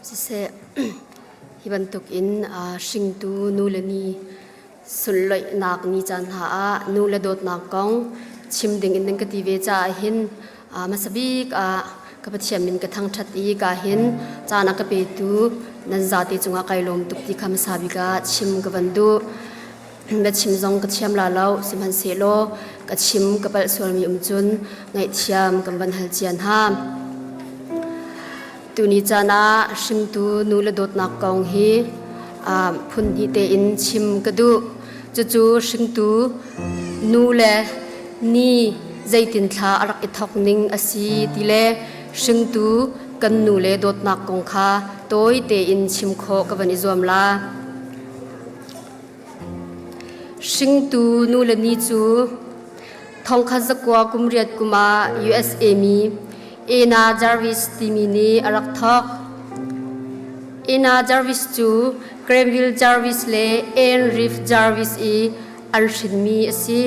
Siseh, hi bantuk in hringtu nu le ni sunloihnak ni caan hna ah nu le dawtnak kong chim ding in nan ka ti ve caah hin hmasa bik ah ka Pathian min ka thangṭhat i ka hin caan a ka petu nan zate cungah kai lawm tuk ti kha hmasa bik ah chim ka van duh. Na chim zong ka thiam la lo, sihmanhsehlaw ka chim ka palh sualmi um cun ngaihthiam kan van hal cia hna. Tuni caan ah hringtu nu le dawtnak kong hi phun hnih tein chim ka duh. Cucu hringtu nu le ni zeitin thla a rak i thawk ning a si ti le hringtu kan nu le dawtnak kong kha tawi tein chim khawh ka van i zuam la. Hringtu nu le ni cu thongkhat zakua kum riat kum ah USA mi Ena Jarvis timi nih a rak thawk. Ena Jarvis cu Granville Jarvis le Ann Reef Jarvis i an hrinmi a si.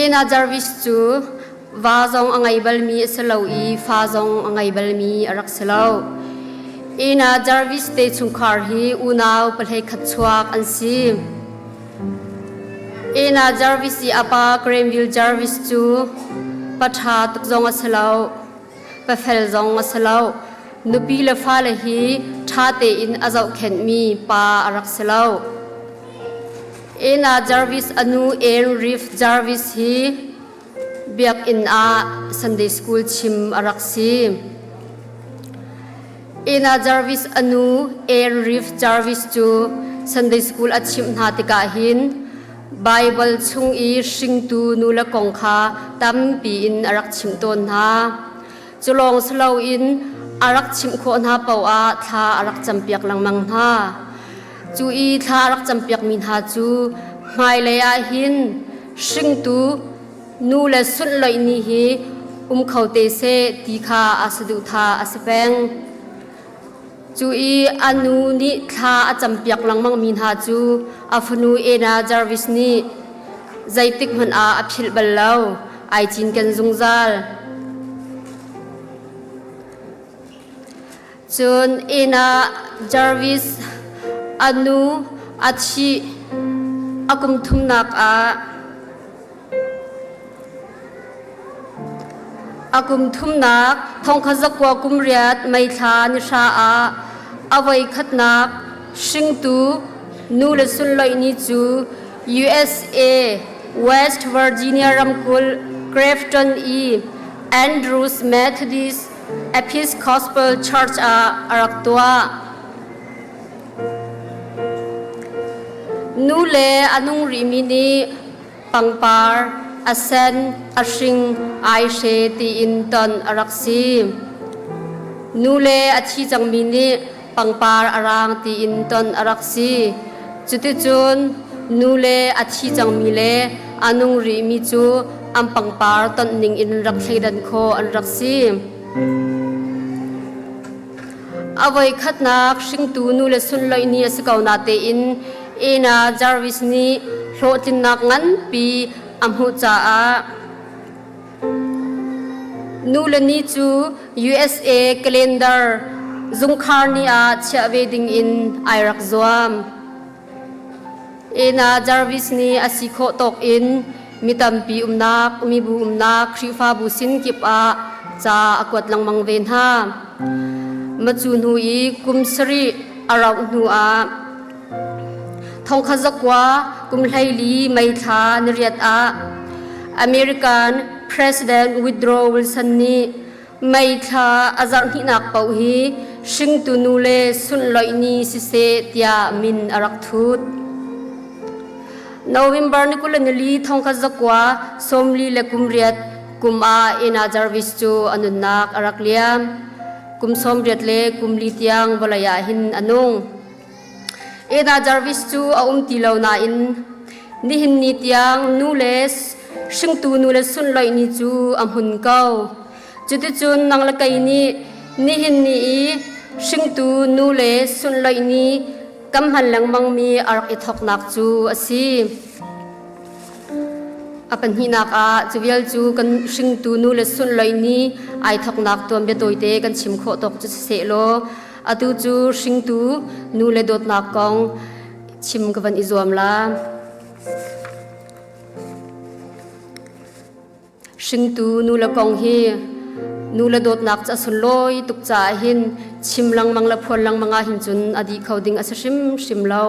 Ena Jarvis cu Va zong a ngei balmi a si lo i fa zong a ngei balmi a rak si lo. Ina Jarvis te chungkhar hi unau pahlei khat chuak an si. Ina Jarvis i a pa Granville Jarvis cu pa ṭha tuk zong a si lo, pa fel zong a si lo. Nupi le fale hi ṭha tein a zohkhenhmi pa a rak si lo. Ina Jarvis a nu Ann Reef Jarvis hi Biakinn ah Sunday School chim a rak si. Ina Jarvis a nu Ann Reef Jarvis cu Sunday School a chimh hna tikah hin Baibal chung i hringtu nu le kong kha tampi in a rak chimh tawn hna. Cu lawng si loin a rak chimh khawh hna paoh ah thla a rak campiak lengmang hna. Cu i thla a rak campiakmi hna cu hmailei ah hin hringtu nu le sunhloih ni hi um kho te seh ti kha a saduhthah a si peng. Cu i a nu nih thla a campiak lengmangmi hna cu a fanu Ena Jarvis nih zeitik hmanh ah a philh bal lo, ai cinken zungzal. Cun inn ah Jarvis a nu a thih a kum thumnak ah a kum thumnak thongkhat zakua kum riat May thla ni hra ah a voi khatnak hringtu nu le sunloih ni cu USA West Virginia ramkulh Grafton i Andrews Methodist Episcopal Church ah a rak tuah. Nu le a nung rihmi nih pangpar a sen, a hring, aihre tiin ton a rak si. Nu le a thi cangmi nih pangpar a raang tiin ton a rak si. Cuticun nu le a thi cangmi le a nung rihmi cu an pangpar tonh ning in rak thleidan khawh an rak si. A voi khatnak hringtu nu le sunloih ni a si ko natein Ena Jarvis nih hlawhtlinnak nganpi a hmuh caah Nu le ni cu USA calendar zungkhar ni ah chiah ve ding in ai rak zuam. Ena Jarvis nih a si khawh tawk in mi tampi umnak, mibu umnak Khrihfabu sin kip ah ca a kuat lengmang ve hna. Macu hnu i kum sarih a rauh hnu ah Thongkhat zakua kum 14 May thla niriat ah American President Woodrow Wilson nih May thla a zarh hnihnak paoh hi hringtu nu le sunhlawih ni siseh tiah min a rak thut. November ni 24 thongkhat zakua 48 kum ah Ena Jarvis cu a nunnak a rak liam. Kum 84 le kum li tiang vawlei ah hin a nung. Eda Jarvis cu a um ti lo nain nihin ni tiang nu le hringtu nu le sunloih ni cu a hmun ko. Cuticun nang le kei nih nihin ni i hringtu nu le sunloih ni kan hman lengmangmi a rak i thawknak cu a si. A pahnihnak ah cu vial cu kan hringtu nu le sunhlawih ni ai thoknak tuanbia tawite kan chim khawh tawk cu siseh law atu cu hringtu nu le dawtnak kong chim ka van i zuam la. Hringtu nu le kong hi nu le dawtnak cu a sunlawi tuk caah hin chim lengmang le phuan lengmang ah hin cun a dih kho ding a si hrimhrim lo.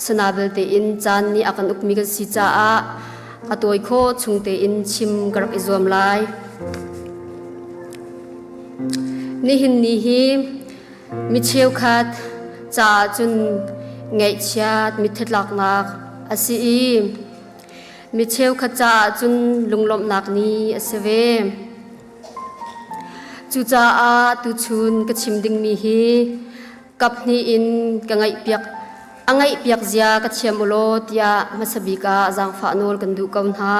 Sana belte in caan nih a kan ukmi kan si caah a tawi khawh chung tein chim ka rak i zuam lai. Nihin ni hi mi cheukhat caah cun ngaihchiat mithitlaknak a si i Mi cheukhat caah cun lunglawmhnak ni a si ve. Cucaah tuchun ka chim dingmi hi kaphnih in ka ngaihpiak a ngaihpiak zia ka thiam u law tiah hmasa bik ah zaangfah nawl kan duh ko hna.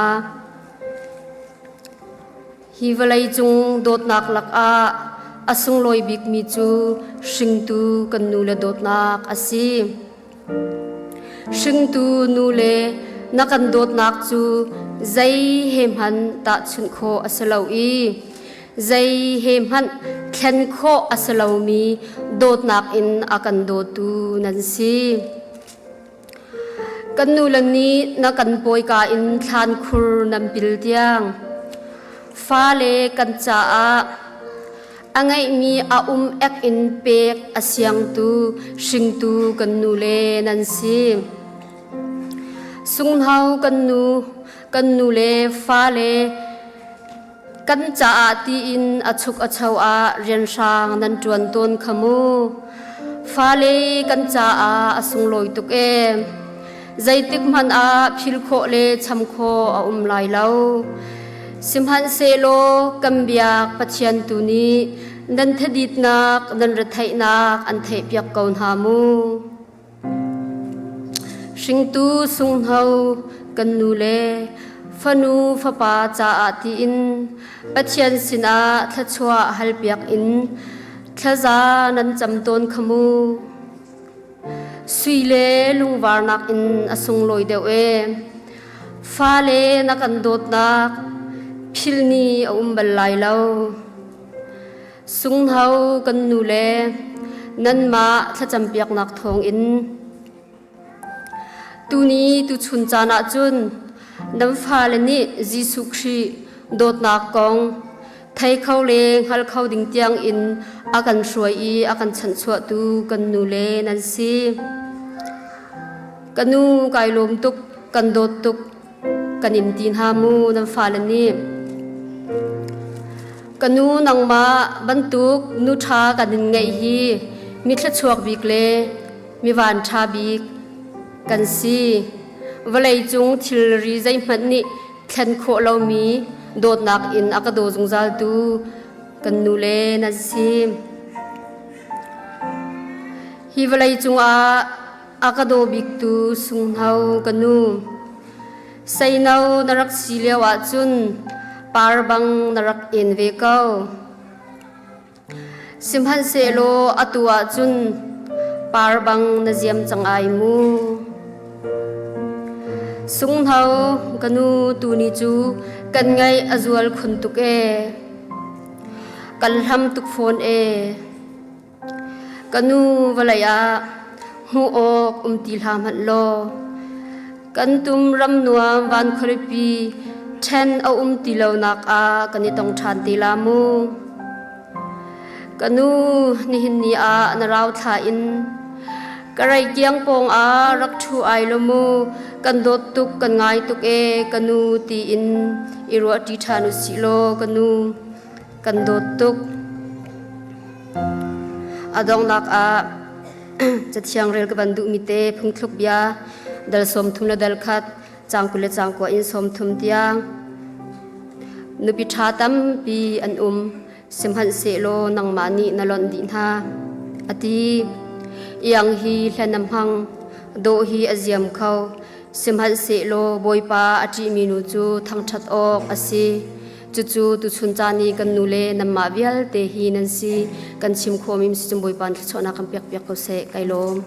Hi vawlei cung dawtnak lakah a sunglawi bikmi cu hringtu kan nu le dawtnak a si. Hringtu nu le na kan dawtnak cu zei he hmanh tahchunh khawh a si lo i zei he hmanh thlen khawh a si lomi dawtnak in a kan dawtu nan si. Kan nule nih na kan pawika in thlankhur nan pil tiang fale kan caah A ngeihmi a um ek in pek a siangtu hringtu kan nule nan si. Sunghno kan nu, kan nule fale kan caah tiin a chuk a cho ah rianhrang nan ṭuan tawn kha mu. Fale kan caah a sunglawi tuk ee. Zeitik hmanh ah phil khawh le cham khawh a um lai lo. Sihmanhsehlaw kan biak Pathian tu nih nan thaditnak nan retheihnak an theihpiak ko hna mu. Hringtu sunghno kan nu le fanu fapa caah tiin Pathian sinah thluachuah halpiak in thlaza nan cam tawn kha mu. Sui le lungvar nakin a sunglawi deuh ee. Fale na kan dawtnak philhni a um bal lai lo. Sunghno kan nu le nanmah thlacampiaknak thawngin tuni tuchun caan ah cun nan fale nih Jesuh Khrih dawtnak kong thei kho le hngal kho ding tiang in a kan hruai i a kan chanhchuahtu kan nu le nan si. Ka nu kai lawm tuk, kan dawt tuk, kan in ti hna mu nan fale nih. Ka nu nangmah bantuk nu ṭha kan in ngeih hi mi thluachuak bik le mi van ṭha bik kan si. Vawlei cung thilri zeihmanh nih thlen khawh lomi dawtnak in a ka daw zungzaltu kan nu le nan si. Hi vawlei cungah a ka daw biktu sunghno ka nu. Seino na rak si lio ahcun par bang na rak en ve ko. Sihmanhsehlaw atu ah cun par bang na ziam cang ai mu. Sunghno ka nu tuni cu kan ngaih a zual khun tuk ee. Kan hlam tuk fawn ee. Ka nu vawlei ah hmuh awk um ti hlah hmanh law kan tum ram nuam van khualipi ṭhen a um ti lonak ah kan i tong ṭhan te la mu. Ka nu nihin ni ah na rau thla in ka rei kiang pawng ah rak ṭhu ai lo mu kan dawt tuk kan ngai tuk e ka nu tiin i ruah ṭi ṭhan u sih law ka nu kan dawt tuk. A donghnak ah Cathiang rel ka van duhmi te phungthluk bia dal 30 le dal khat caang 20 le caang kua in 30 tiang nupi ṭha tampi an um sihmanhsehlaw nangmah nih na lonh dih hna a ti. Iang hi hlen a hmang dawh hi a ziam kho sihmanhsehlaw Bawipa a ṭihmi nu cu thangṭhat awk a si. Cucu tuchun caan i kan nu le nanmah vialte hi nan si. Kan chim khawhmi si cun Bawipa nih thluachuahnak kan pekpiak ko seh. Kai lawm.